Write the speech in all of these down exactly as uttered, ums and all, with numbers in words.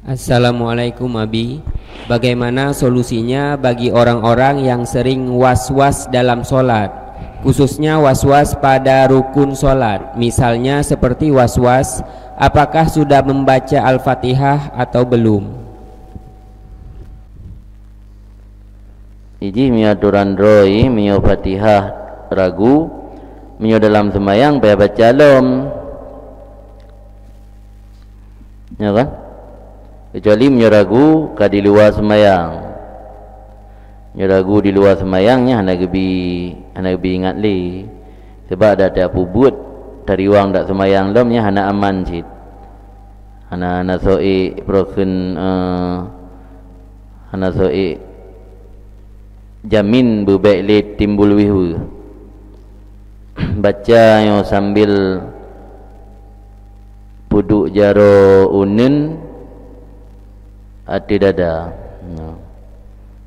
Assalamualaikum Abi. Bagaimana solusinya bagi orang-orang yang sering was-was dalam sholat, khususnya was-was pada rukun sholat, misalnya seperti was-was apakah sudah membaca Al-Fatihah atau belum? Ijih meunyoe aturan droe, meunyoe Fatihah ragu, meunyoe dalam seumayang payah baca lom. Ya kan? Kecuali meunyoe ragu ka di luwa seumayang. Meunyoe ragu di luwa seumayang nyan hana geubi, hana geubi ingat lé. Sebab ada tiap peubuet tariwang dak seumayang lom nyan hana aman cit. Hana, hana soe prokhen, eh, hana soe jamin beubek lé timbul wihwu. Baca nyoe sambil peuduek jaroe uneuen ateueh dada. Nah.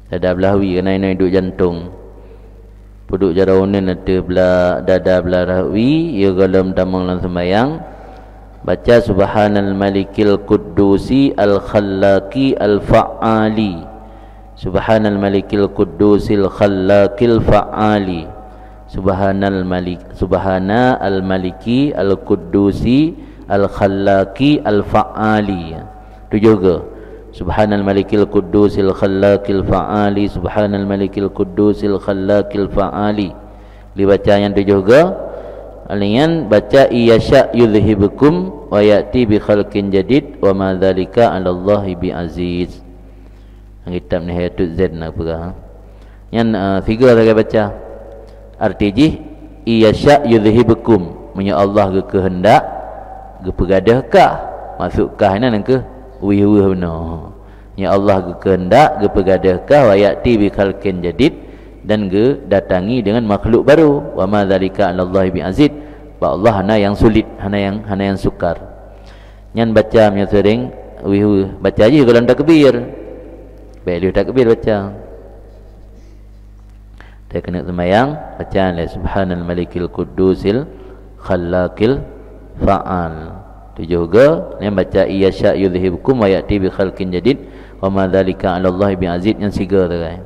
Dada blah wie, keunan inoe duek jantong. Peuduek jaroe uneuen ateueh blah, dada blah wie, ya gohlom tamong lam seumayang. Baca Subhanal Malikil Quddusi Al Khallaqi Al Fa'ali. Subhanal Malikil Quddusil Khallaqil Fa'ali. Subhanal Malik, Subhana Al Maliki Al Quddusi Al Khallaqi Al Fa'ali. Tujoh go. Subhanal Malikil Quddusil Khallaqil Fa'ali. Subhanal Malikil Quddusil Khallaqil Fa'ali. Dibaca nyan tujoh go. Laén baca iyasya yuzhibukum wa ya'ti bi khalqin jadid wa ma dzalika 'alallahi bi aziz. Lam kitab Nihayatul Zain na peugah. Nyan, eh, sigoe sagai baca. Arti jih, iyasya yuzhibukum. Meunyoe Allah geukeuheundak, geupeugadeuh kah. Maksud kah nyan keuh wihwu bunoe. Meunyoe Allah geukeuheundak, geupeugadeuh kah, wa ya'ti bi khalqin jadid, dan geudatangi dengan makhluk baru. Wa ma dzalika 'alallahi bi aziz. Bak Allah hana nyang sulit, hana nyang, hana nyang sukar. Nyan baca meunyoe seuring wihwu. Baca jih gohlom takbir. Bèk lheueh takbir baca. Teuh keuneuk seumayang, baca lé Subhanal Malikil Quddusil Khallaqil Fa'al. Tujoh go, nyan baca iyasya yuzhibukum wa ya'ti bi khalqin jadid wa ma dzalika 'alallahi bi aziz, nyan sigoe sagai.